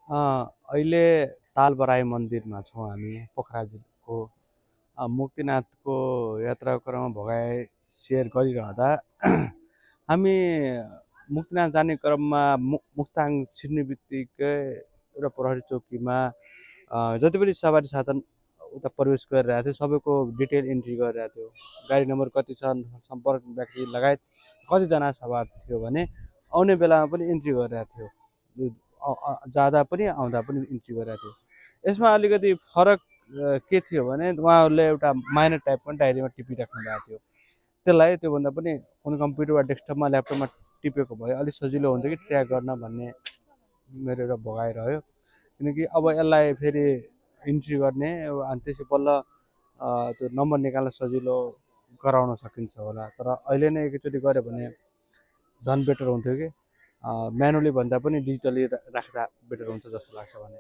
अहिले तालबराई मन्दिरमा छौँ हामी पोखरा जिल्लाको मुक्तिनाथको यात्राको क्रममा भोगाई सेयर गरिरहँदा हामी मुक्तिनाथ जाने क्रममा मुक्ताङ छिर्ने बित्तिकै एउटा प्रहरी चौकीमा जति पनि सवारी साधन उता प्रवेश गरिरहेको थियो सबैको डिटेल इन्ट्री गरिरहेको थियो। गाडी नम्बर कति छन्, सम्पर्क व्यक्ति लगायत कतिजना सवार थियो भने आउने बेलामा पनि इन्ट्री गरिरहेको थियो। जाँदा पनि आउँदा पनि इन्ट्री गरिरहेको थियो। यसमा अलिकति फरक के थियो भने उहाँहरूले एउटा माइनर टाइपको डायरीमा टिपिराख्नु भएको थियो। त्यसलाई त्योभन्दा पनि कुनै कम्प्युटर वा डेस्कटपमा ल्यापटपमा टिपेको भए अलिक सजिलो हुन्थ्यो कि ट्र्याक गर्न भन्ने मेरो एउटा भगाइ रह्यो। किनकि अब यसलाई फेरि इन्ट्री गर्ने अनि त्यसै बल्ल त्यो नम्बर निकाल्न सजिलो गराउन सकिन्छ होला। तर अहिले नै एकैचोटि गऱ्यो भने झन् बेटर हुन्थ्यो कि म्यानुअली भन्दा पनि डिजिटली राख्दा बेटर हुन्छ जस्तो लाग्छ भने